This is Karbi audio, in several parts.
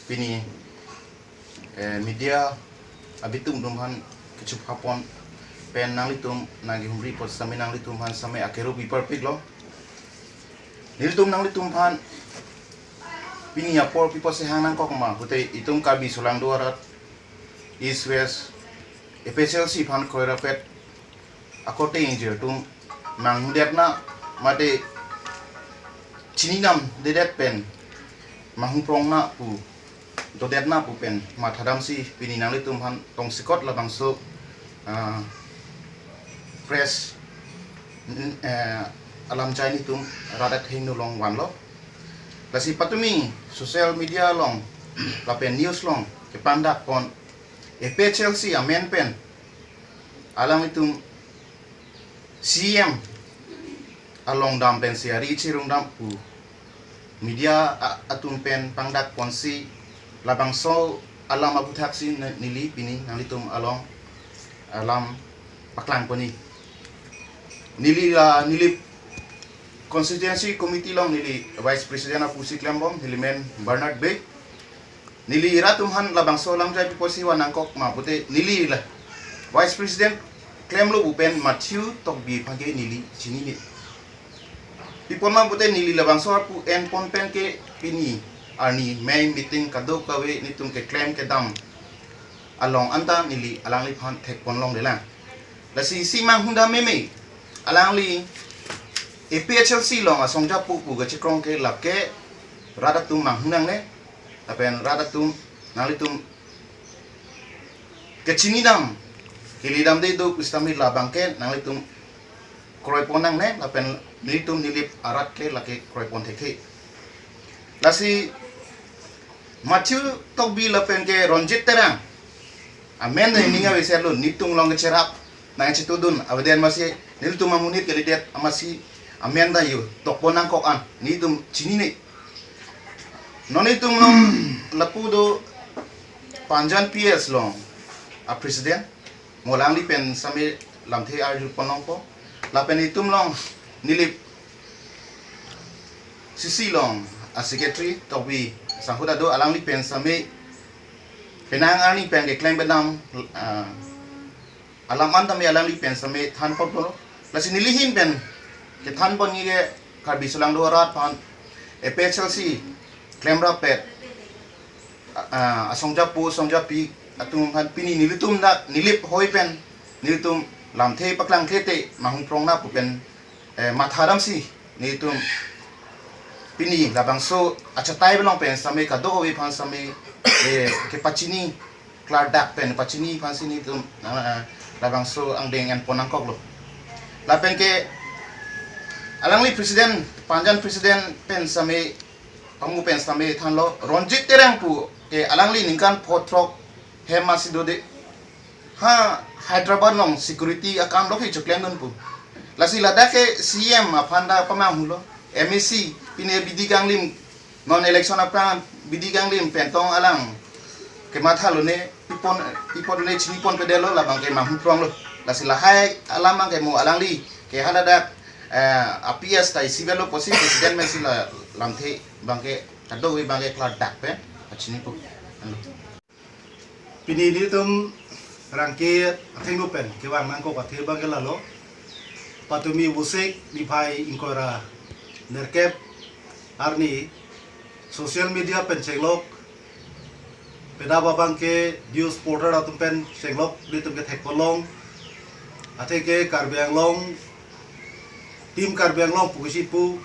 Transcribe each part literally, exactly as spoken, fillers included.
Pini eh, media abitum atum aphan kechupha pon pen nanglitum nangkehumri apot sitame nanglitum aphan sitame akeru pi parpiklo. Nelitum nanglitum aphan pini apor pi apotsi hang nangkok ma pute itum Karbi solangdo arat East West A P H L C aphan kroirapet akorte ingjir atum manghudetna mate chininamdedet pen manghumprongna pu dodetna pu pen mathadamsi pini nanglitum aphan tongsekot labangso ah, press eh, alamjai nelitum rat athengno along vanlo. Lasi patumi social media along lapen news along kepangdak pon A P H L C amen pen alanglitum C M along dam pensi ari ichirung dam pu media a- atum pen pangdak ponsi labangso alam aphuthaksi ne- neli pini nanglitum along alam paklang poni. Neli la neli constituency committee along neli vice president apusi klembom, neli men Bernard Bey. Neli rat atum aphan labangso alamjai pi apotsi van nangkok ma pute neli la vice president klemlo pu pen Matthew Tokbi aphan ke neli chinine. Pi apot ma pute neli labangso arpu en pon pen ke pini arni mei meeting kadokave nelitum keklem kedam along anta neli alangliphan thek pon longlelang. Lasi isi manghudam meme alangli A P H L C along asong japu pu kachekrong ke lake rat atum manghunangne lapen rat atum nanglitum kechinidam kelidamde do pu sitame labang ke nanglitum kroi pon nangne lapen nelitum Nilip arat ke lake kroi pon thekthe. Lasi Matthew Tokbi lapen ke Ronjit Terang amen da ning aveserlo, nelitum along kecherap nangchetudun avedetmasi nelitum amonit kalidet amatsi amen da yo dokpon nangkok an nelitum chinine. Non nelitum along lapu do Panjan P S along a president, mo alangli pen sitame lamthe arju pon longpo. Lapen itum along Nilip C C along a secretary Tokbi Sanghuta do, alangli pen sitame penang arni pen keklem kedam ah, alam an tame alangli pen sitame than ponpo. Lasi neli ahin pen kethan pon nike Karbi solangdo arat aphan A P H L C klemrapet ah, asong japu asong japi atum aphan pini nelitum dak Nilip hoi pen nelitum lamthe paklangthe te manghumprongna pu pen eh, mathadamsi nelitum pini labangso achatai belong pen sitame kadokave aphan sitame eh, kepachini klardak pen pachini aphansi nelitum ah, labangso angdeng en pon nangkoklo. Lapen ke alangli president, Panjan president pen sitame pamu pen sitame thanlo, Ronjit Terang pu ke alangli ningkan pho throk hem masi dode. Ha Hyderabad along security akam lo ke choklem dun pu. Lasi ladak ke C M aphan ta pamanghulo, M A C pine bidi kanglim non election aphrang bidi kanglim pen tong alang kematha lone pi apot pi apot le chini ponpedetlo labang ke manghumpronglo. Lasi lahai alam abang ke mo alangli ke haladak eh, a P S ta isi avelo pusi president pensi la lamthe abang ke kadokave abang ke klardak pen pachini pu. Pini nelitum Rangke athengno pen kevang nangkok athe abang ke lalo. Patumi Vosik niphai ingkoi ra nerkep arni social media pen chenglok peda abang ke news portal atum pen chenglok nelitum kethek pon long. Athe ke Karbi Anglong, Team Karbi Anglong pusi pu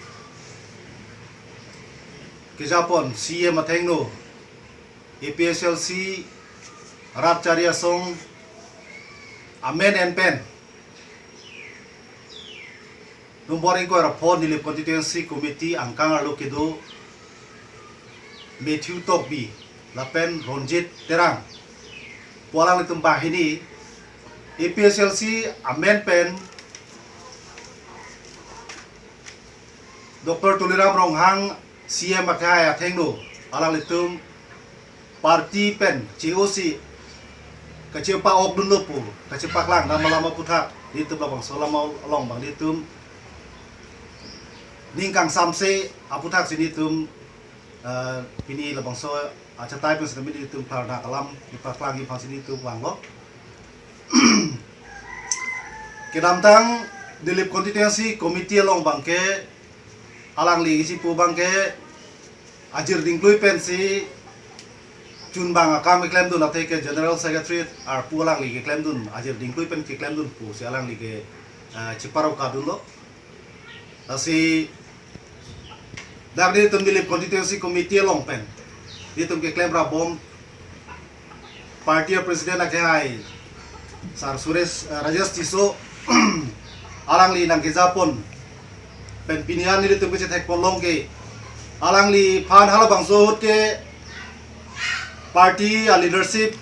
kejapon C M athengno A P H L C rat chari asong amen en pen nombor ingkoi ra pho Nilip Constituency Committee angkang arlo kedo Matthew Tokbi lapen Ronjit Terang pu alanglitum banghini A P H L C amen pen Doctor Tuliram Ronghang C M akehai athengno alanglitum party pen C O C kachepa-ok dunlo pu kachepaklang dam alam aputhak nelitum labangso alam along abang nelitum ning kangsamse aputhaksi nelitum Ah, pini labangso achatai pen sitame nelitum pharna kalam, ipa klang ipa sini tu wanglo. Kedamtang Nilip Constituency Committee along abangke, alangli isi pu abangke, ajir dingklui pensi chunbang akam keklemdun, atheke General Secretary arpu alangli keklemdun, ajir dingklui pen keklemdun pusi alangli ke, ah, chiparo kadunlo. Lasi dak nelitum Nilip Constituency Committee along pen nelitum keklem rabom party president akehai Sir Suresh, eh, Rajesh Tisso alangli nangkejapon pen pini an nelitum kechethekpon long ke, alangliphan halabangso ahut ke party a leadership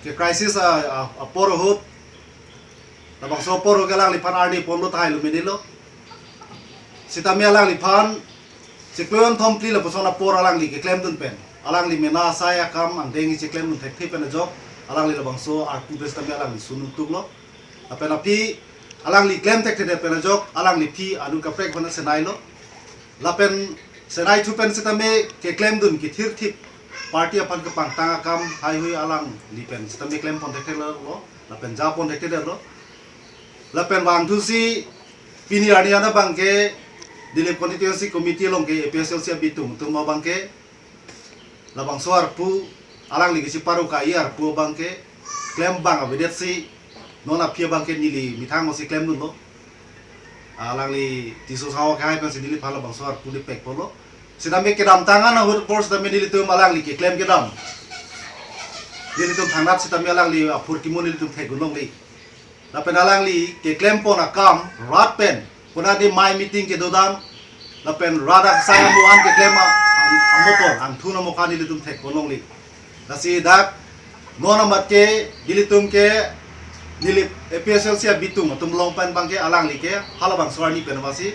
ke crisis a, a, apor ahut, labangso apor ahut ke alangliphan arni ponlo tahai lo mini lo. Sitame alangliphan chiklo kethom phli lapuson apor alangli keklemdun pen, alangli mena asai akam angdeng chiklemdun thekthe pen ajok, alangli labangso arpu pen sitame alangli sun untuklo. Lapen aphi alangli klem thekthe pen ajok, alangli aphi anut kaprek aphan senailo. Lapen senai thu pen sitame keklemdun kethirthip party aphan kepangtang akam haihui alangli pen sitame klempon thekthelo, lapen japon thekthelo. Lapen vangthusi pini arni an abangke Nilip Constituency Committee along ke A P H L C abitung atum abangke, labangso arpu, alangli kechiparo ka-i arpu abangke klembang avedetsi non aphi abangke neli methang osi klemdunlo. Alangli Tisso Sao akehai pensi neliphan labangso arpu nepekponlo. Sitame kedamtang an ahut apor sitame nelitum alangli keklem kedam, nelitum thangnat sitame alangli aphurkimo nelitum thekdun longle. Lapen alangli keklempon akam rat pen, konat di mai meeting kedodam, lapen rat aksai amu an keklem a-, ang-, amotor, angthun amokha nelitum thekpon longle. Lasi dak non amat ke nelitum ke Nilip A P H L C abitung atum along pen abangke alangli ke halabangso arni pen masi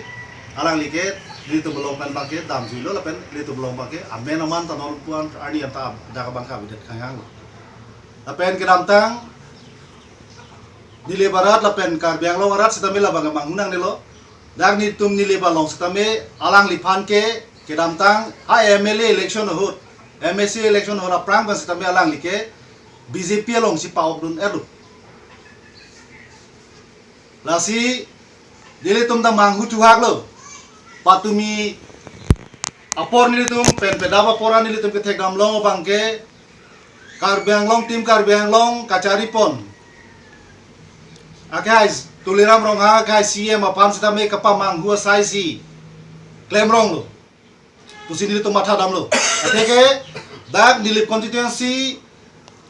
alangli ke nelitum along pen abangke damjuilo, lapen nelitum along abangke amen aman ta non pu an arni an ta dak abangke avedet khanghanglo. Lapen kedamtang Nilip arat lapen Karbi Anglong arat sitame labang manghunangnelo. Dak nelitum Nilip along sitame alangliphan ke kedamtang ha M L A election ahut, M A C election ahut aphrang pen sitame alangli ke B J P along si pa-okdun-etlo. Lasi nelitum ta manghu thuhaklo. Patumi apor nelitum pen pedap apor an nelitum kethekdam long abangke Karbi Anglong, Team Karbi Anglong kacharipon akehai Tuliram Ronghang akehai C E M aphan sitame kapamanghu asai si klemronglo pusi nelitum mathadamlo. Atheke dak Nilip constituency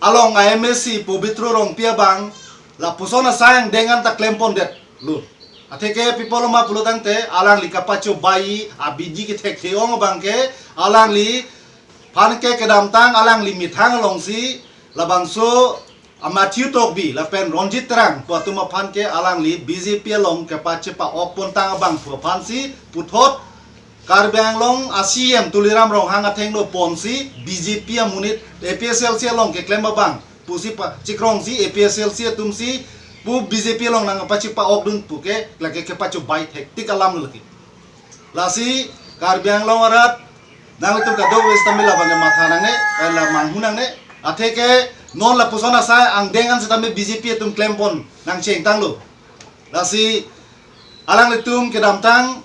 along a M A C Pobitro Rongpi abang lapuson asai angdeng an ta klempondetlo. Atheke pi apotlo ma pulotangte alangli kapachobai abidi kethekthe-ong abangke alangliphan ke kedamtang alangli methang alongsi labangso a Matthew Tokbi lapen Ronjit Terang pu atum aphan ke alangli B J P along kepachepa-okpontang abang pu aphansi puthot Karbi Anglong a C E M Tuliram Ronghang athengno ponsi B J P amonit A P H L C along keklem abang pusi pachikrongsi A P H L C atumsi pu B J P along nangpachepa-okdun puke lake kepachobai thektik alamlo lake. Lasi Karbi Anglong arat nanglitum kadokave sitame labang matha nangne, eh, la manghu nangne. Atheke non lapuson asai angdeng an sitame B J P atum klempon nangchengtanglo. Lasi alanglitum kedamtang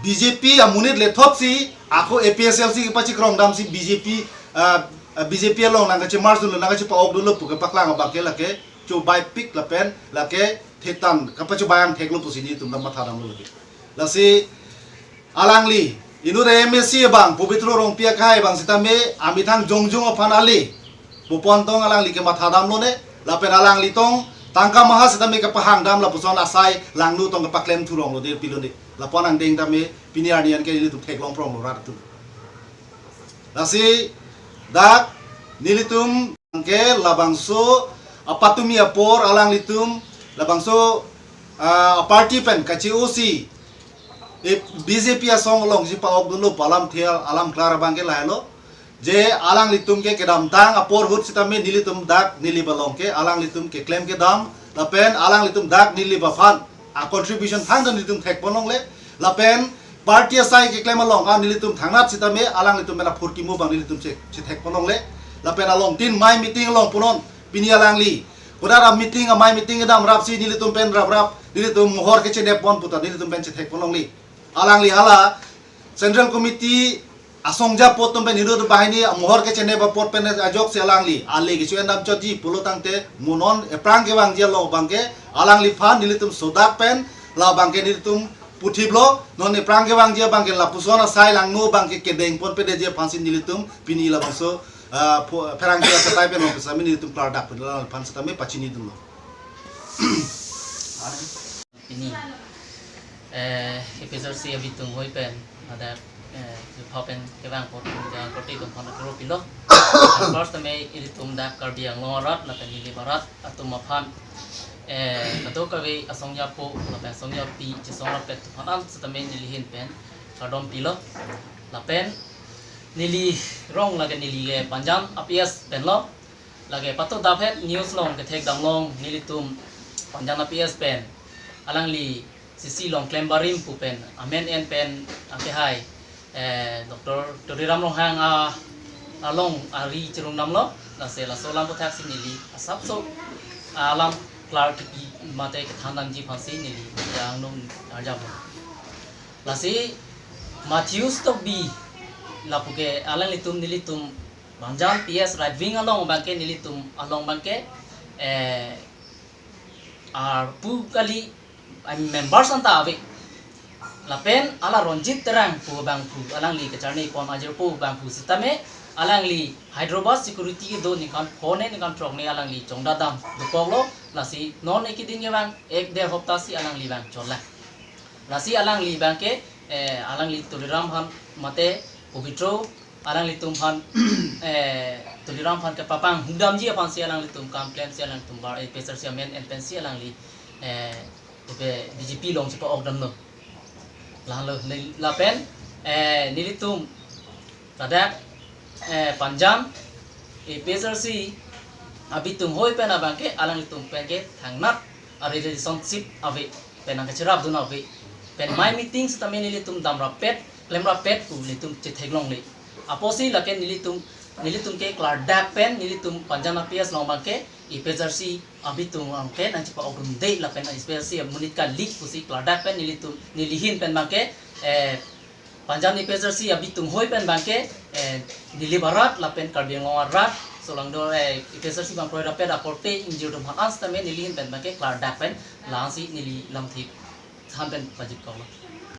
B J P amonit lethotsi ako A P H L C kepachikrongdamsi B J P, ah, ah, B J P along nangkachemerge dunlo, nangkachepa-okdunlo puke paklang abangke lake chobaipik lapen lake thetan kapachobai angtheklo pusi nelitum ta mathadamlo lake. Lasi alangli inut M A C abang Pobitro Rongpi akehai abang sitame amethang jongjung aphan ale pupontong alangli kemathadamlone, lapen alanglitum tangka maha sitame kapahangdam lapuson asai langno tong kapaklem thuronglo de pilone. Lapu-an angdeng tame pini arni an ke nelitum theklongpronglo rat atum. Lasi dak nelitum ke labangso apatumi apor alanglitum labangso, ah, party pen kachi-osi, eh, B J P asong alongsi pa-okdunlo pu alamthe alam klar abangke lahelo. Je alanglitum ke kedamtang apor ahut sitame nelitum dak Nilip along ke alanglitum keklem kedam lapen alanglitum dak Nilip aphan a contribution thangta nelitum thekponlongle lapen Party asai keklem along, ah, nelitum thangnat sitame alanglitum pen aphurkimo abang nelitum che, chethekpon longle. Lapen along tin amei meeting along punon pini alangli. Kodak a-meeting, amei meeting kedam rapsi nelitum pen raprap, nelitum mohor kechenepon puta nelitum pen chethekpon longle. Alangli hala Central Committee asongja apot atum pen hidu bahini mohor kechenep apot pen ajoksi alangli ale kecho-en damchotji pulo tangte mo non ephrang kevangji along abangke alangliphan nelitum sodak pen labangke nelitum puthiplo, non ephrang kevangji abangke lapuson asai langno abangke kedengponpedetji aphansi nelitum pini labangso, ah, pho-, pherangke achatai pen office ami nelitum klardak pen alangliphan sitame pachinidunlo. Pini, eh, APHLC abitung hoi pen, ada, eh, jupha pen kevang apot, ja korte atum aphan akro pilo. First tame ilitum dak Karbi Anglong arat, lapen Nilip arat atum aphan, eh, kadokave asongja apo, lapen asongja api, chesong rapet atum aphan an sitame neli ahin pen kardom pilo. Lapen neli rong lake neli ke Panjan APS penlo. Lake patudaphet news along kethekdam long nelitum Panjan APS pen alangli sisi along klem barim pu pen amen en pen akehai, eh, Doctor Tuliram Ronghang a, along ari cherung damlo, lasi laso alam aphuthaksi neli asapso alam klar kipi mate kethan damji aphansi neli jang nung arjap. Lasi Matthews Tokbi lapu ke alanglitum nelitum Panjan PS right wing along abangke nelitum along abangke, eh, arpu kali, eh, members anta ave. Lapen hala Ronjit Terang pu abangphu alangli kacharli pon ajir pu abangphu sitame alangli Hyderabad security kedo ningkan phone ningkan throk ne alangli chongdadam dokoklo, lasi non ekidin kevang ek der hopta si alangli vangchotlo. Lasi alangli abangke, eh, alangli Tuliram aphan mate Pobitro alanglitum aphan, eh, Tuliram aphan kepapanghu damji aphansi alanglitum kam klemsi alanglitum bar, eh, APHLC amen en pensi alangli, eh, ipe BJP along chepa-ok damlo. Lahenlo, nel-, lapen, eh, nelitum ladak, eh, Panjan APHLC abitung hoi pen abangke alanglitum penke thangnat a-relationship ave pen nangkacherapdun ave pen amei meeting sitame nelitum dam rapet, klem rapet pu nelitum chethek longle. Apotsi lake nelitum, nelitum ke klardak pen nelitum Panjan APS along abangke APHLC abitung along ke nangchepa-ok dunde lapen APHLC amonit kali pusi klardak pen nelitum neli ahin pen abangke, eh, Panjan APHLC abitung hoi pen abangke, eh, Nilip arat lapen Karbi Anglong arat, solangdo, eh, APHLC bang kroidapet akorte ingjir atum aphan an sitame neli ahin pen abangke klardak pen la-ansi neli lamthe than pen pajirkoklo.